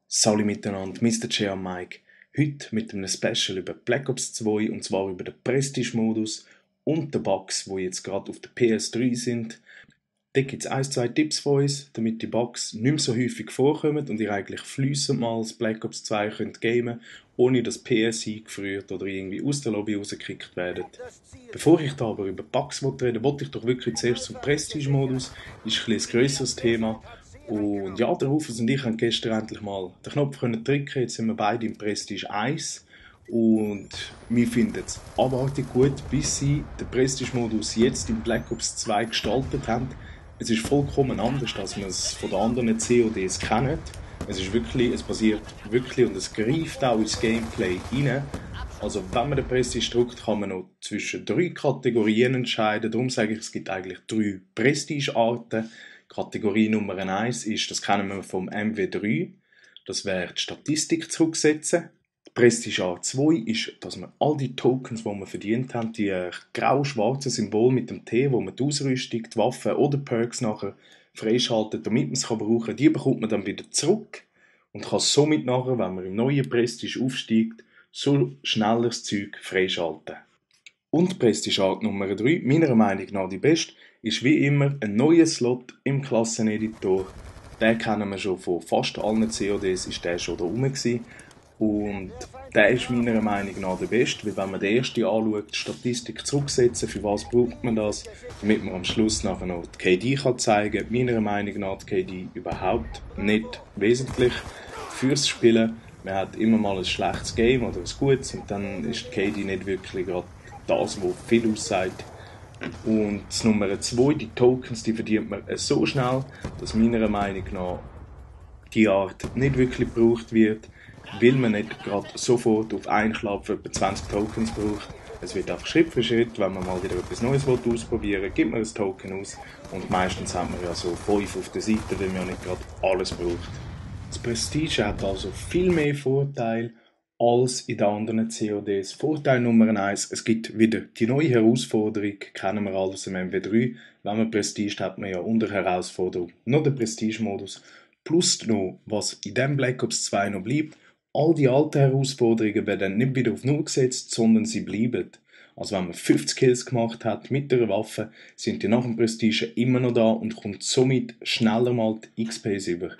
Salut miteinander, Mr. J und Mike. Heute mit einem Special über Black Ops 2 und zwar über den Prestige-Modus und die Bugs, die jetzt gerade auf der PS3 sind. Da gibt es ein, zwei Tipps von uns, damit die Bugs nicht mehr so häufig vorkommen und ihr eigentlich fließend mal das Black Ops 2 könnt gamen, ohne dass PS eingefriert oder irgendwie aus der Lobby rausgekickt werdet. Bevor ich da aber über Bugs reden wollte ich doch wirklich zuerst zum Prestige-Modus. Ist ein bisschen ein grösseres Thema. Und ja, der Rufus und ich haben gestern endlich mal den Knopf können drücken. Jetzt sind wir beide im Prestige 1. Und wir finden es abartig gut, bis sie den Prestige-Modus jetzt im Black Ops 2 gestaltet haben. Es ist vollkommen anders, als man es von den anderen CODs kennt. Es basiert wirklich und es greift auch ins Gameplay rein. Also wenn man den Prestige drückt, kann man noch zwischen 3 Kategorien entscheiden. Darum sage ich, es gibt eigentlich 3 Prestige-Arten. Kategorie Nummer 1 ist, das kennen wir vom MW3, das wäre die Statistik zurücksetzen. Prestige A2 ist, dass man all die Tokens, die wir verdient haben, die grau-schwarzen Symbole mit dem T, wo man die Ausrüstung, die Waffen oder Perks nachher freischaltet, damit man es brauchen kann, die bekommt man dann wieder zurück und kann somit nachher, wenn man im neuen Prestige aufsteigt, so schneller das Zeug freischalten. Und Prestige Art Nummer 3, meiner Meinung nach die beste, ist wie immer ein neuer Slot im Klasseneditor. Den kennen wir schon von fast allen CODs, ist der schon da rum gewesen. Und der ist meiner Meinung nach der beste, weil wenn man den ersten anschaut, die Statistik zurücksetzen, für was braucht man das, damit man am Schluss nachher noch die KD kann zeigen kann. Meiner Meinung nach die KD überhaupt nicht wesentlich fürs Spielen. Man hat immer mal ein schlechtes Game oder ein gutes und dann ist die KD nicht wirklich gerade das, was viel aussagt. Und das Nummer 2, die Tokens, die verdient man so schnell, dass meiner Meinung nach die Art nicht wirklich gebraucht wird, weil man nicht gerade sofort auf einen Klapp etwa 20 Tokens braucht. Es wird einfach Schritt für Schritt, wenn man mal wieder etwas Neues ausprobieren will, gibt man ein Token aus und meistens hat man ja so 5 auf der Seite, weil man ja nicht gerade alles braucht. Das Prestige hat also viel mehr Vorteile als in den anderen CODs. Vorteil Nummer 1, es gibt wieder die neue Herausforderung, kennen wir alles im MW3. Wenn man Prestige hat man ja unter Herausforderung noch den Prestige-Modus. Plus noch, was in dem Black Ops 2 noch bleibt, all die alten Herausforderungen werden nicht wieder auf Null gesetzt, sondern sie bleiben. Also wenn man 50 Kills gemacht hat mit der Waffe, sind die nach dem Prestige immer noch da und kommt somit schneller mal die XPs über.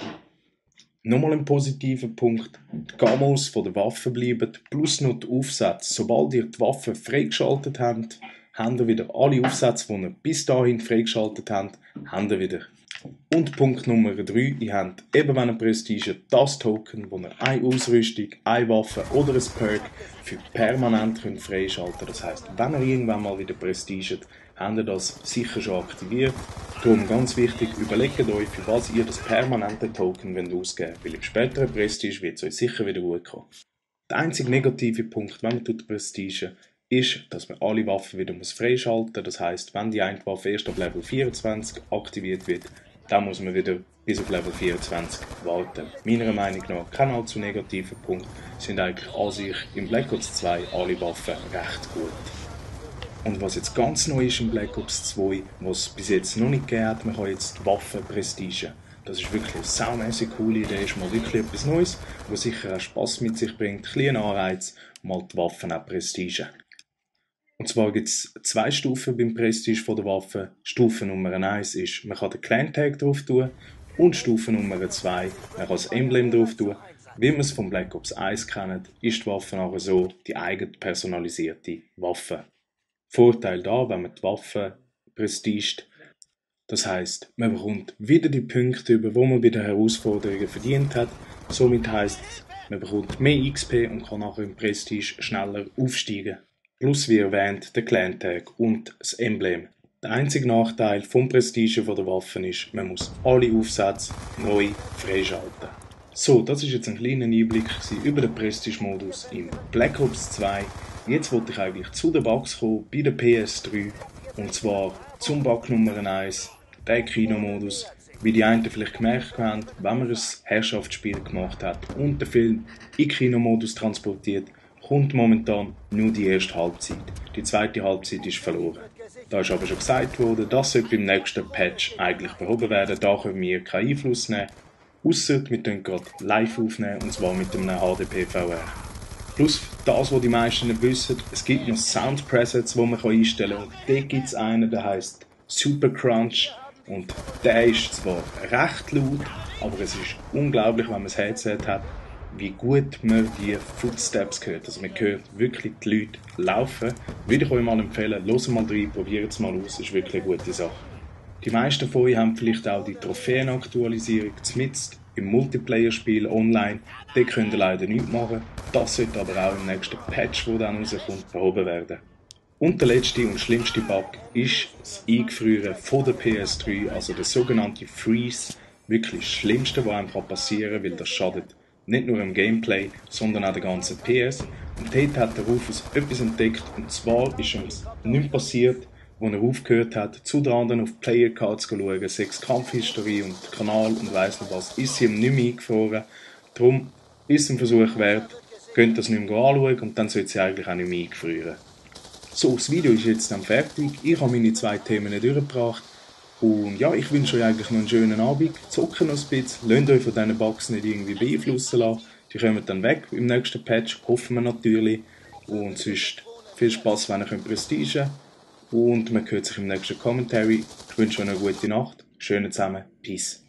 Nochmal ein positiver Punkt, die Gamos von der Waffe bleiben, plus noch die Aufsätze. Sobald ihr die Waffe freigeschaltet habt, habt ihr wieder alle Aufsätze, die ihr bis dahin freigeschaltet habt, habt ihr wieder. Und Punkt Nummer 3, ihr habt eben wenn ihr Prestige das Token, wo ihr eine Ausrüstung, eine Waffe oder ein Perk für permanent könnt freischalten. Das heisst, wenn ihr irgendwann mal wieder prestiget, habt ihr das sicher schon aktiviert. Darum ganz wichtig, überlegt euch, für was ihr das permanente Token ausgeben wollt, weil im späteren Prestige wird es euch sicher wieder gut kommen. Der einzige negative Punkt, wenn man Prestige, ist, dass man alle Waffen wieder freischalten muss. Das heisst, wenn die eine Waffe erst ab Level 24 aktiviert wird, dann muss man wieder bis auf Level 24 warten. Meiner Meinung nach kein allzu negativer Punkt, sind eigentlich an sich im Black Ops 2 alle Waffen recht gut. Und was jetzt ganz neu ist im Black Ops 2, was es bis jetzt noch nicht gegeben hat, man kann jetzt die Waffen prestigen. Das ist wirklich eine saumässig coole Idee, ist mal wirklich etwas Neues, was sicher auch Spass mit sich bringt, ein kleiner Anreiz, mal die Waffen auch prestigen. Und zwar gibt es 2 Stufen beim Prestige von der Waffe. Stufe Nummer 1 ist, man kann den Clan Tag drauf tun und Stufe Nummer 2, man kann das Emblem drauf tun. Wie man es von Black Ops 1 kennt, ist die Waffe nachher so die eigen personalisierte Waffe. Vorteil da, wenn man die Waffe prestigt, das heisst, man bekommt wieder die Punkte über, wo man bei den Herausforderungen verdient hat. Somit heisst es, man bekommt mehr XP und kann nachher im Prestige schneller aufsteigen. Plus wie erwähnt der Clan Tag und das Emblem. Der einzige Nachteil vom Prestige von der Waffen ist, man muss alle Aufsätze neu freischalten. So, das ist jetzt ein kleiner Einblick über den Prestige-Modus im Black Ops 2. Jetzt wollte ich eigentlich zu den Bugs kommen bei der PS3. Und zwar zum Bug Nummer 1, der Kinomodus. Wie die einen vielleicht gemerkt haben, wenn man ein Herrschaftsspiel gemacht hat und den Film in Kinomodus transportiert, kommt momentan nur die erste Halbzeit. Die zweite Halbzeit ist verloren. Da ist aber schon gesagt worden, das soll beim nächsten Patch eigentlich behoben werden. Da können wir keinen Einfluss nehmen. Ausser wir tun gerade live aufnehmen, und zwar mit einem HDP VR. Plus das, was die meisten nicht wissen, es gibt noch Soundpresets, die man einstellen kann. Und dort gibt es einen, der heisst Super Crunch. Und der ist zwar recht laut, aber es ist unglaublich, wenn man ein Headset hat, wie gut man die Footsteps hört. Also man hört wirklich die Leute laufen. Würde ich euch mal empfehlen, hört mal rein, probiert es mal aus, ist wirklich eine gute Sache. Die meisten von euch haben vielleicht auch die Trophäenaktualisierung zumindest im Multiplayer-Spiel online. Dort könnt ihr leider nichts machen. Das sollte aber auch im nächsten Patch, der dann rauskommt, behoben werden. Und der letzte und schlimmste Bug ist das Eingefrieren von der PS3, also der sogenannte Freeze. Wirklich das Schlimmste, was einem passieren kann, weil das schadet nicht nur im Gameplay, sondern auch der ganzen PS. Und dort hat der Rufus etwas entdeckt, und zwar ist ihm nichts passiert, als er aufgehört hat, zu den anderen auf Playercards zu schauen, sechs Kampfhistorie und Kanal und weiss nicht was, ist sie ihm nicht mehr eingefroren. Darum ist es ein Versuch wert, könnt das nicht mehr anschauen und dann sollte sie eigentlich auch nicht mehr eingefrieren. So, das Video ist jetzt dann fertig. Ich habe meine 2 Themen durchgebracht. Und ja, ich wünsche euch eigentlich noch einen schönen Abend. Zocken noch ein bisschen. Lasst euch von diesen Bugs nicht irgendwie beeinflussen lassen. Die kommen dann weg im nächsten Patch. Hoffen wir natürlich. Und sonst viel Spaß, wenn ihr Prestige. Und man hört sich im nächsten Commentary. Ich wünsche euch eine gute Nacht. Schönen zusammen. Peace.